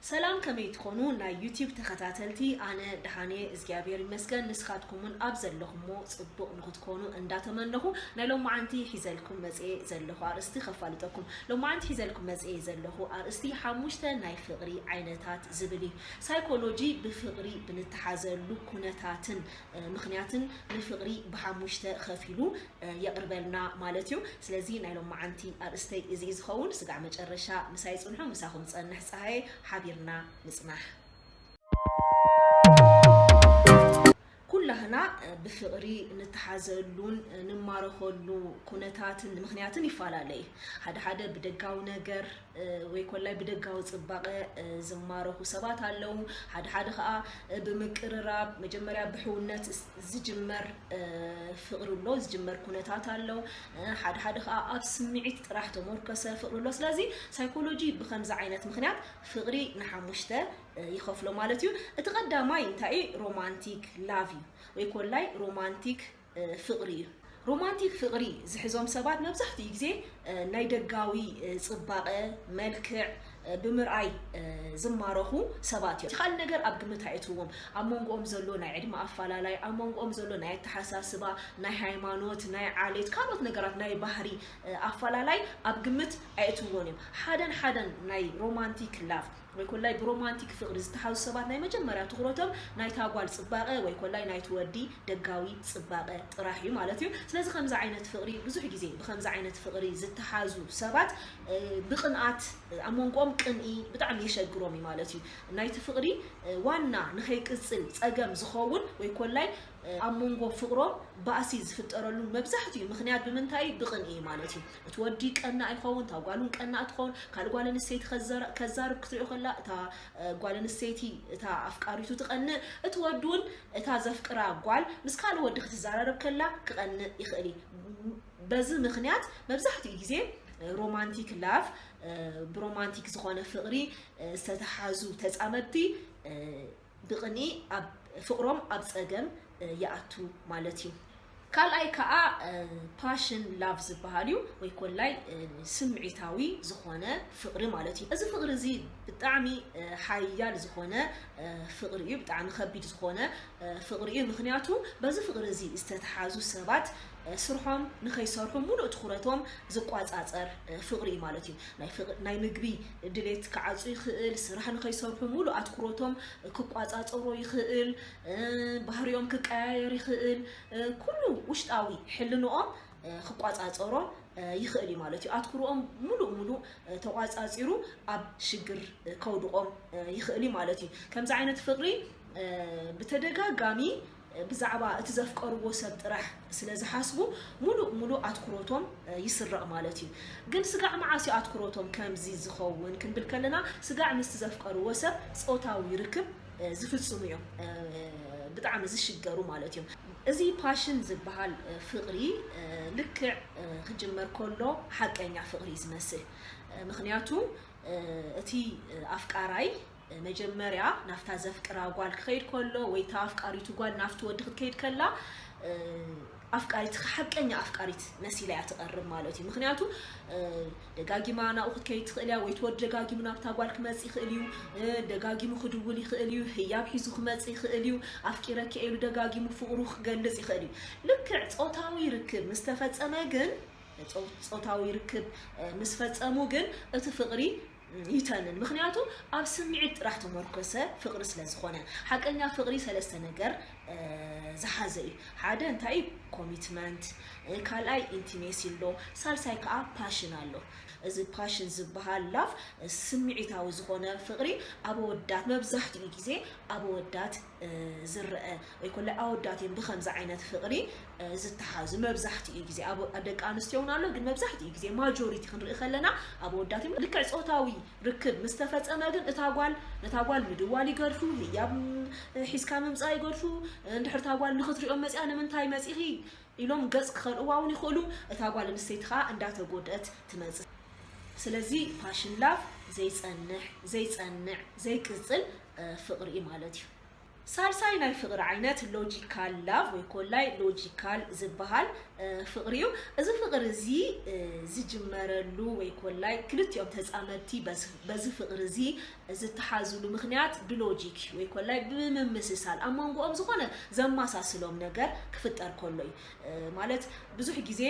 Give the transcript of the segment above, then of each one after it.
ሰላም፣ ከመይ ትኾኑ ናይ ዩቲዩብ ተኸታተልቲ? ኣነ ደሓን እየ፣ እግዚኣብሔር ይመስገን። ንስኻትኩም እውን ኣብ ዘለኹሞ ጽቡቕ ንኽትኮኑ እንዳተመነኹ፣ ናይ ሎማዓንቲ ሒዘልኩም መጽኤ ዘለኹ ኣርእስቲ ከፋልጠኩም። ሎማዓንቲ ሒዘልኩም መጽኤ ዘለኹ ኣርእስቲ ሓሙሽተ ናይ ፍቕሪ ዓይነታት ዝብል እዩ። ሳይኮሎጂ ብፍቕሪ ብንተሓዘሉ ኩነታትን፣ እ፣ ምኽንያትን ንፍቕሪ ብሓሙሽተ ከፊሉ፣ እ፣ የቕርበልና ማለት እዩ። ስለዚ ናይ ሎማዓንቲ ኣርእስተይ እዚ እዩ ዝኸውን። ስጋዕ መጨረሻ ምሳይ ጽንሑ፣ ምሳኹም ጸንሕ ጸሃየ፣ ሓቢርና ንጽናሕ። ኩላህና፣ እ፣ ብፍቕሪ ንተሓዘሉን፣ እ፣ ንማረኸሉ ኩነታትን ምኽንያትን ይፈላለ እዩ። ሓደ ሓደ ብደጋዊ ነገር፣ እ፣ ወይ ኮላይ ብደጋዊ ጽባቐ፣ እ፣ ዝማረኹ ሰባት ኣለዉ። ሓደ ሓደ ኸኣ፣ እ፣ ብምቅርራብ መጀመርያ ብሕውነት ስ-፣ ዝጅመር፣ እ፣ ፍቕሪ ኣሎ፣ ዝጅመር ኩነታት ኣሎ። እ፣ ሓደ ሓደ ኸኣ ኣብ ስምዒት ጥራሕ ተመርኮሰ ፍቕሪ ኣሎ። ስለዚ ሳይኮሎጂ ብኸምዚ ዓይነት ምኽንያት ፍቕሪ ንሓሙሽተ፣ እ፣ ይኸፍሎ ማለት እዩ። እቲ ቀዳማይ እንታይ እዩ? ሮማንቲክ ላቭ እዩ፣ ወይ ኮላይ ሮማንቲክ፣ እ፣ ፍቕሪ እዩ። ሮማንቲክ ፍቕሪ ዝሕዞም ሰባት መብዛሕትኡ ግዜ፣ እ፣ ናይ ደጋዊ፣ እ፣ ጽባቐ፣ መልክዕ፣ እ፣ ብምርኣይ፣ እ፣ ዝማረኹ ሰባት እዮም። እቲ ካልእ ነገር ኣብ ግምት ኣየእትዎም። ኣብ መንጎኦም ዘሎ ናይ ዕድመ ኣፈላላይ፣ ኣብ መንጎኦም ዘሎ ናይ ኣተሓሳስባ፣ ናይ ሃይማኖት፣ ናይ ዓሌት፣ ካልኦት ነገራት፣ ናይ ባህሪ፣ እ፣ ኣፈላላይ ኣብ ግምት ኣየእትዎን እዮም። ሓደን ሓደን ናይ ሮማንቲክ ላቭ ወይ ኮላይ ብሮማንቲክ ፍቕሪ ዝተሓዙ ሰባት ናይ መጀመርያ ትኹረቶም ናይታ ጓል ጽባቐ ወይ ኮላይ ናይቲ ወዲ ደጋዊ ጽባቐ ጥራሕ እዩ ማለት እዩ። ስለዚ ከምዚ ዓይነት ፍቕሪ ብዙሕ ግዜ ብከምዚ ዓይነት ፍቕሪ ዝተሓዙ ሰባት፣ እ፣ ብቕንኣት፣ እ፣ ኣብ መንጎኦም ቅንኢ ብጣዕሚ የሸግሮም እዩ ማለት እዩ። ናይቲ ፍቕሪ፣ እ፣ ዋና ንኸይቅጽል ጸገም ዝኸውን ወይ ኮላይ፣ እ፣ ኣብ መንጎ ፍቕሮም ባእሲ ዝፍጠረሉ መብዛሕትኡ ምኽንያት ብምንታይ እዩ? ብቕንኢ እዩ ማለት እዩ። እቲ ወዲ ቀናእ ይኸውን፣ እታ ጓል እውን ቀናእ ትኸውን። ካልእ ጓል ኣንስተይቲ ከዘራ-፣ ከዛርብ ክትሪኦ ከላ፣ እታ፣ እ፣ ጓል ኣንስተይቲ እታ ኣፍቃሪቱ ትቐንእ፣ እቲ ወዲ እውን እታ ዘፍቅራ ጓል ምስ ካልእ ወዲ ክትዘራረብ ከላ ክቐንእ ይኽእል እዩ። በዚ ምኽንያት መብዛሕትኡ ግዜ ሮማንቲክ ላቭ፣ እ፣ ብሮማንቲክ ዝኾነ ፍቕሪ፣ እ፣ ዝተተሓዙ ተጻመድቲ፣ እ፣ ብቕንኢ ኣብ ፍቕሮም ኣብ ጸገም፣ እ፣ ይኣቱ ማለት እዩ። ካልኣይ ከኣ፣ እ፣ ፓሽን ላቭ ዝበሃል እዩ፣ ወይ ኮላይ፣ እ፣ ስምዒታዊ ዝኾነ ፍቕሪ ማለት እዩ። እዚ ፍቕሪ እዚ ብጣዕሚ፣ እ፣ ሓያል ዝኾነ፣ እ፣ ፍቕሪ እዩ፣ ብጣዕሚ ከቢድ ዝኾነ፣ እ፣ ፍቕሪ እዩ። ምኽንያቱ በዚ ፍቕሪ እዚ ዝተተሓዙ ሰባት፣ እ፣ ስርሖም ንኸይሰርሑ ሙሉእ ትኹረቶም ዝቋጻጸር፣ እ፣ ፍቕሪ እዩ ማለት እዩ። ናይ ፍቕ-፣ ናይ ምግቢ ድሌት ክዓጹ ይኽእል፣ ስራሕ ንኸይሰርሑ ሙሉእ ኣትኩሮቶም ክቋጻጸሮ ይኽእል፣ እ፣ ባህሪኦም ክቀያየር ይኽእል፣ እ፣ ኩሉ ውሽጣዊ ሕልንኦም፣ እ፣ ክቋጻጸሮ፣ እ፣ ይኽእል እዩ ማለት እዩ። ኣትኩሮኦም ሙሉእ ሙሉእ፣ እ፣ ተቋጻጺሩ ኣብ ሽግር፣ እ፣ ከውድቖም፣ እ፣ ይኽእል እዩ ማለት እዩ። ከምዚ ዓይነት ፍቕሪ፣ እ፣ ብተደጋጋሚ ብዛዕባ እቲ ዘፍቀርዎ ሰብ ጥራሕ ስለ ዝሓስቡ፣ ሙሉእ ሙሉእ ኣትኩሮቶም፣ እ፣ ይስረቕ ማለት እዩ። ግን ስጋዕ መዓስ እዩ ኣትኩሮቶም ከምዚ ዝኸውን ክንብል ከለና፣ ስጋዕ ምስቲ ዘፍቀርዎ ሰብ ጾታዊ ርክብ፣ እ፣ ዝፍጽሙ እዮም፣ እ፣ ብጣዕሚ ዝሽገሩ ማለት እዮም። እዚ ፓሽን ዝበሃል፣ እ፣ ፍቕሪ፣ እ፣ ልክዕ፣ እ፣ ክጅመር ከሎ ሓቀኛ ፍቕሪ እዩ ዝመስል። እ፣ ምኽንያቱ፣ እ፣ እቲ፣ እ፣ ኣፍቃራይ መጀመርያ ናብታ ዘፍቅራ ጓል ክኸይድ ከሎ፣ ወይ እታ ኣፍቃሪቱ ጓል ናብቲ ወዲ ክትከይድ ከላ፣ እ፣ ኣፍቃሪት፣ ሓቀኛ ኣፍቃሪት መሲላ እያ ትቐርብ ማለት እዩ። ምኽንያቱ፣ እ፣ ደጋጊማ ናብኡ ክትከይድ ትኽእል እያ፣ ወይ እቲ ወዲ ደጋጊሙ ናብታ ጓል ክመጽእ ይኽእል እዩ፣ እ፣ ደጋጊሙ ክድውል ይኽእል እዩ፣ ህያብ ሒዙ ክመጽእ ይኽእል እዩ፣ ኣፍቂረኪ እየ ኢሉ ደጋጊሙ ፍቕሩ ክገልጽ ይኽእል እዩ። ልክዕ ጾታዊ ርክብ ምስ ተፈጸመ ግን፣ ጾ-፣ ጾታዊ ርክብ፣ እ፣ ምስ ፈጸሙ ግን እቲ ፍቕሪ ይተንን። ምኽንያቱ ኣብ ስምዒት ጥራሕ ተመርኮሰ ፍቕሪ ስለ ዝኾነ። ሓቀኛ ፍቕሪ ሰለስተ ነገር፣ እ፣ ዝሓዘ እዩ። ሓደ እንታይ እዩ? ኮሚትመንት፣ እ፣ ካልኣይ ኢንቲሜሲ ኣሎ፣ ሳልሳይ ከኣ ፓሽን ኣሎ። እዚ ፓሽን ዝበሃል ላቭ፣ እ፣ ስምዒታዊ ዝኾነ ፍቕሪ ኣብ ኣወዳት፣ መብዛሕትኡ ግዜ ኣብ ኣወዳት፣ እ፣ ዝረአ ወይ ኮለ ኣወዳት እዮም ብኸምዚ ዓይነት ፍቕሪ፣ እ፣ ዝተሓዙ። መብዛሕትኡ ግዜ ኣብ፣ ኣብ ደቂ ኣንስትዮ እውን ኣሎ፣ ግን መብዛሕትኡ ግዜ ማጆሪቲ ክንርኢ ከለና ኣብ ኣወዳት እዮም። ልክዕ ጾታዊ ርክብ ምስ ተፈጸመ ግን እታ ጓል፣ ነታ ጓል ምድዋል ይገድፉ፣ ህያብ፣ እ፣ ሒዝካ ምምጻእ ይገድፉ። እንድሕር እታ ጓል ንኽትሪኦም መጺኣ ንምንታይ መጺኺ ኢሎም ገጽ ክኸልእዋ እውን ይኽእሉ። እታ ጓል ኣንስተይቲ ኸኣ እንዳተጎድአት ትመጽእ። ስለዚ ፓሽን ላቭ ዘይጸንሕ፣ ዘይጸንዕ፣ ዘይቅጽል፣ እ፣ ፍቕሪ እዩ ማለት እዩ። ሳልሳይ ናይ ፍቕሪ ዓይነት ሎጂካል ላቭ ወይ ኮላይ ሎጂካል ዝበሃል ፍቕሪ እዩ። እዚ ፍቕሪ እዚ ዝጅመረሉ ወይ ኮላይ ክልቲኦም ተፃመድቲ በዚ ፍቕሪ እዚ ዝተሓዝሉ ምክንያት ብሎጂክ ወይ ኮላይ ብምምስሳል ኣብ መንጎኦም ዝኾነ ዘማሳስሎም ነገር ክፍጠር ከሎ እዩ። ማለት ብዙሕ ግዜ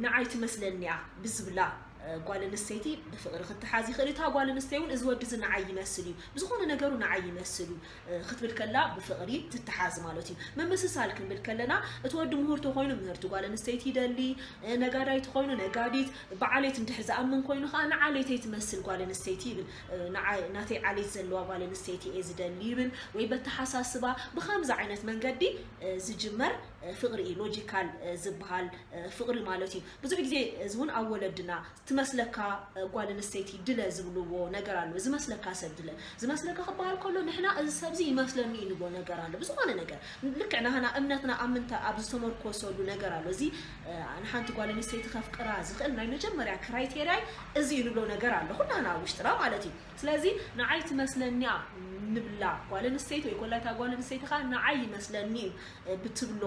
ንዓይ ትመስለኒ እያ ብዝብላ ጓል ኣንስተይቲ ብፍቕሪ ክትሓዝ ይኽእል። እታ ጓል ኣንስተይቲ እውን እዚ ወዲ እዚ ንዓይ ይመስል እዩ፣ ብዝኾነ ነገሩ ንዓይ ይመስል እዩ ክትብል ከላ ብፍቕሪ ትተሓዝ ማለት እዩ። ምምስሳል ክንብል ከለና እቲ ወዲ ምሁር ተኾይኑ ምህርቲ ጓል ኣንስተይቲ ይደሊ፣ ነጋዳይ ተኾይኑ ነጋዲት፣ ብዓሌት እንድሕር ዝኣምን ኮይኑ ከዓ ንዓሌተይ ትመስል ጓል ኣንስተይቲ ይብል፣ ናተይ ዓሌት ዘለዋ ጓል ኣንስተይቲ እየ ዝደሊ ይብል። ወይ በተሓሳስባ ብኸምዚ ዓይነት መንገዲ ዝጅመር ፍቕሪ እዩ ሎጂካል ዝበሃል ፍቕሪ ማለት እዩ። ብዙሕ ግዜ እዚ እውን ኣብ ወለድና ትመስለካ ጓል ኣንስተይቲ ድለ ዝብልዎ ነገር ኣሎ። ዝመስለካ ሰብ ድለ፣ ዝመስለካ ክበሃል ከሎ ንሕና እዚ ሰብዚ ይመስለኒ እዩ ንብሎ ነገር ኣሎ። ብዝኾነ ነገር ልክዕ ናህና እምነትና ኣብ ምንታይ ኣብ ዝተመርኮሰሉ ነገር ኣሎ። እዚ ንሓንቲ ጓል ኣንስተይቲ ከፍቅራ ዝኽእል ናይ መጀመርያ ክራይቴርያይ እዚ እዩ ንብሎ ነገር ኣሎ ኩላና ኣብ ውሽጥና ማለት እዩ። ስለዚ ንዓይ ትመስለኒ እያ ንብላ ጓል ኣንስተይቲ ወይ ኮላይታ ጓል ኣንስተይቲ ከዓ ንዓይ ይመስለኒ እዩ ብትብሎ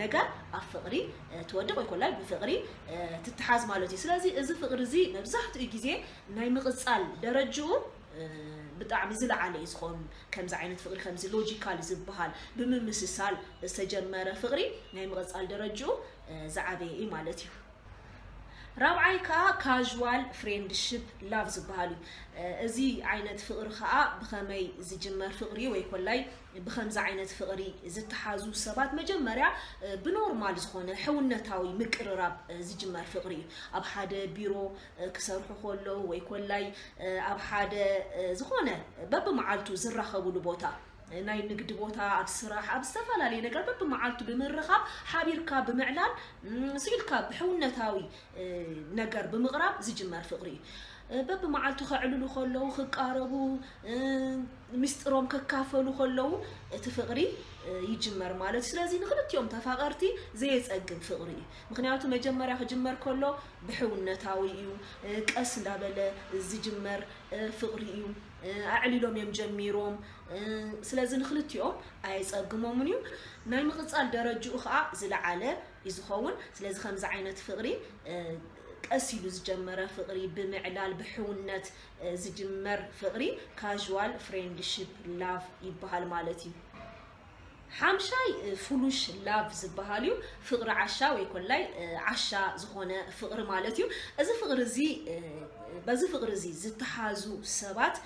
ነገር ኣብ ፍቕሪ ትወድቕ ወይ ኮላይ ብፍቕሪ ትተሓዝ ማለት እዩ። ስለዚ እዚ ፍቕሪ እዚ መብዛሕትኡ ግዜ ናይ ምቕፃል ደረጅኡ ብጣዕሚ ዝለዓለ እዩ ዝኸውን። ከምዚ ዓይነት ፍቕሪ ከምዚ ሎጂካል ዝበሃል ብምምስሳል ዝተጀመረ ፍቕሪ ናይ ምቕፃል ደረጅኡ ዝዓበየ እዩ ማለት እዩ። ራብዓይ ከዓ ካዥዋል ፍሬንድሽፕ ላቭ ዝበሃል እዩ። እዚ ዓይነት ፍቕሪ ከዓ ብኸመይ ዝጅመር ፍቕሪ ወይ ኮላይ ብኸምዚ ዓይነት ፍቕሪ ዝተሓዙ ሰባት መጀመርያ ብኖርማል ዝኾነ ሕውነታዊ ምቅርራብ ዝጅመር ፍቕሪ እዩ። ኣብ ሓደ ቢሮ ክሰርሑ ከለዉ ወይ ኮላይ ኣብ ሓደ ዝኾነ በብመዓልቱ ዝራኸቡሉ ቦታ ናይ ንግዲ ቦታ ኣብ ስራሕ ኣብ ዝተፈላለየ ነገር በብመዓልቱ ብምርኻብ ሓቢርካ ብምዕላል ስኢልካ ብሕውነታዊ ነገር ብምቕራብ ዝጅመር ፍቕሪ እዩ። በብመዓልቱ ከዕልሉ ከለዉ ክቃረቡ ሚስጥሮም ክካፈሉ ከለዉ እቲ ፍቕሪ ይጅመር ማለት እዩ። ስለዚ ንክልቲኦም ተፋቀርቲ ዘየፀግም ፍቕሪ እዩ። ምክንያቱ መጀመርያ ክጅመር ከሎ ብሕውነታዊ እዩ፣ ቀስ እንዳበለ ዝጅመር ፍቕሪ እዩ። ኣዕሊሎም እዮም ጀሚሮም። ስለዚ ንክልቲኦም ኣየፀግሞምን እዩ። ናይ ምቕፃል ደረጅኡ ከዓ ዝለዓለ እዩ ዝኸውን። ስለዚ ከምዚ ዓይነት ፍቕሪ ቀስ ኢሉ ዝጀመረ ፍቕሪ ብምዕላል ብሕውነት ዝጅመር ፍቕሪ ካዥዋል ፍሬንድሽፕ ላቭ ይበሃል ማለት እዩ። ሓምሻይ ፍሉሽ ላቭ ዝበሃል እዩ። ፍቕሪ ዓሻ ወይ ኮላይ ዓሻ ዝኾነ ፍቕሪ ማለት እዩ። እዚ ፍቕሪ እዚ በዚ ፍቕሪ እዚ ዝተሓዙ ሰባት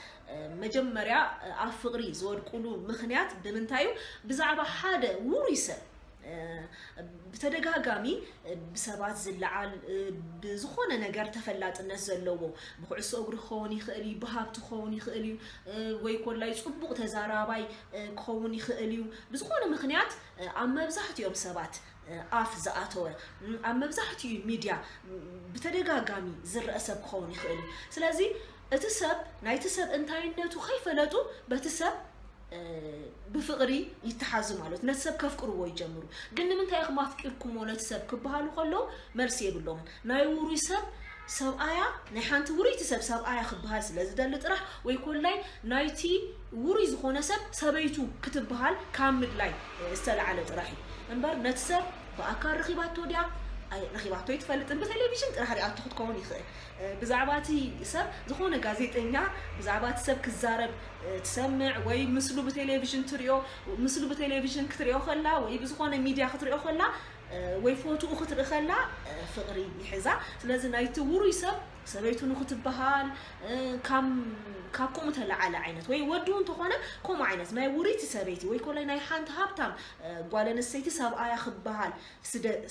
መጀመርያ ኣብ ፍቕሪ ዝወድቁሉ ምኽንያት ብምንታይ እዩ? ብዛዕባ ሓደ ውሩይ ሰብ ብተደጋጋሚ ብሰባት ዝለዓል ብዝኾነ ነገር ተፈላጥነት ዘለዎ ብኩዕሶ እግሪ ክኸውን ይኽእል እዩ፣ ብሃብቲ ክኸውን ይኽእል እዩ፣ ወይ ኮላይ ፅቡቕ ተዛራባይ ክኸውን ይኽእል እዩ። ብዝኾነ ምኽንያት ኣብ መብዛሕትኦም ሰባት ኣፍ ዝኣተወ ኣብ መብዛሕትኡ ሚድያ ብተደጋጋሚ ዝረአ ሰብ ክኸውን ይኽእል እዩ። ስለዚ እቲ ሰብ ናይቲ ሰብ እንታይነቱ ከይፈለጡ በቲ ሰብ ብፍቕሪ ይተሓዙ ማለት ነቲ ሰብ ከፍቅርዎ ይጀምሩ። ግን ንምንታይ ኢኹም ኣፍቂርኩሞ ነቲ ሰብ ክበሃሉ ከለዉ መልሲ የብሎምን። ናይ ውሩይ ሰብ ሰብኣያ ናይ ሓንቲ ውሩይቲ ሰብ ሰብኣያ ክበሃል ስለ ዝደሊ ጥራሕ ወይ ኮላይ ናይቲ ውሩይ ዝኾነ ሰብ ሰበይቱ ክትበሃል ካብ ምድላይ ዝተለዓለ ጥራሕ እዩ እምበር ነቲ ሰብ ብኣካል ረኺባቶ ድያ ረኺባቶ ኣይትፈልጥን። ብቴሌቪዥን ጥራሕ ሪኣቶ ክትከውን ይኽእል። ብዛዕባ እቲ ሰብ ዝኾነ ጋዜጠኛ ብዛዕባ እቲ ሰብ ክዛረብ ትሰምዕ ወይ ምስሉ ብቴሌቪዥን ትሪኦ ምስሉ ብቴሌቪዥን ክትሪኦ ከላ ወይ ብዝኾነ ሚድያ ክትሪኦ ከላ ወይ ፎቶኡ ክትርኢ ከላ ፍቕሪ ይሕዛ። ስለዚ ናይቲ ውሩይ ሰብ ሰበይቱ ንክትበሃል ካብ ከምኡ ተለዓለ ዓይነት ወይ ወዱ እንተኾነ ከምኡ ዓይነት ናይ ውሪይቲ ሰበይቲ ወይ ኮላይ ናይ ሓንቲ ሃብታም ጓል ኣንስተይቲ ሰብኣያ ክበሃል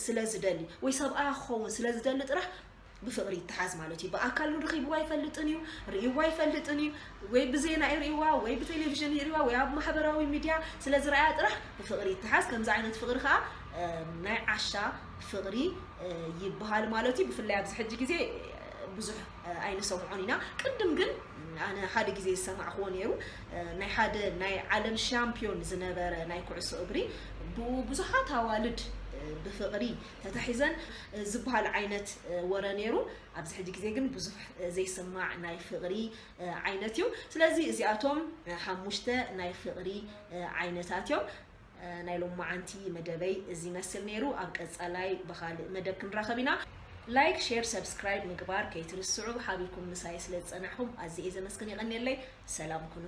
ስለ ዝደሊ ወይ ሰብኣያ ክኸውን ስለ ዝደሊ ጥራሕ ብፍቕሪ ይተሓዝ ማለት እዩ። ብኣካል ርኺብዋ ኣይፈልጥን እዩ፣ ርእይዋ ኣይፈልጥን እዩ፣ ወይ ብዜና ይርእይዋ ወይ ብቴሌቪዥን ይርእይዋ ወይ ኣብ ማሕበራዊ ሚድያ ስለ ዝረኣያ ጥራሕ ብፍቕሪ ይተሓዝ። ከምዚ ዓይነት ፍቕሪ ከዓ ናይ ዓሻ ፍቕሪ ይበሃል ማለት እዩ። ብፍላይ ኣብዚ ሕጂ ግዜ ብዙሕ ኣይንሰምዖን ኢና። ቅድም ግን ኣነ ሓደ ግዜ ዝሰማዕክዎ ነይሩ። ናይ ሓደ ናይ ዓለም ሻምፒዮን ዝነበረ ናይ ኩዕሶ እግሪ ብኡ ብዙሓት ኣዋልድ ብፍቕሪ ተታሒዘን ዝበሃል ዓይነት ወረ ነይሩ። ኣብዚ ሕጂ ግዜ ግን ብዙሕ ዘይስማዕ ናይ ፍቕሪ ዓይነት እዩ። ስለዚ እዚኣቶም ሓሙሽተ ናይ ፍቕሪ ዓይነታት እዮም። ናይ ሎማዓንቲ መደበይ እዚ ይመስል ነይሩ። ኣብ ቀጻላይ ብኻልእ መደብ ክንራኸብ ኢና። ላይክ፣ ሼር፣ ሰብስክራይብ ምግባር ከይትርስዑ። ሓቢርኩም ምሳይ ስለ ዝጸናሕኩም ኣዝየ ዘመስግን። የቐንየለይ። ሰላም ኩኑ።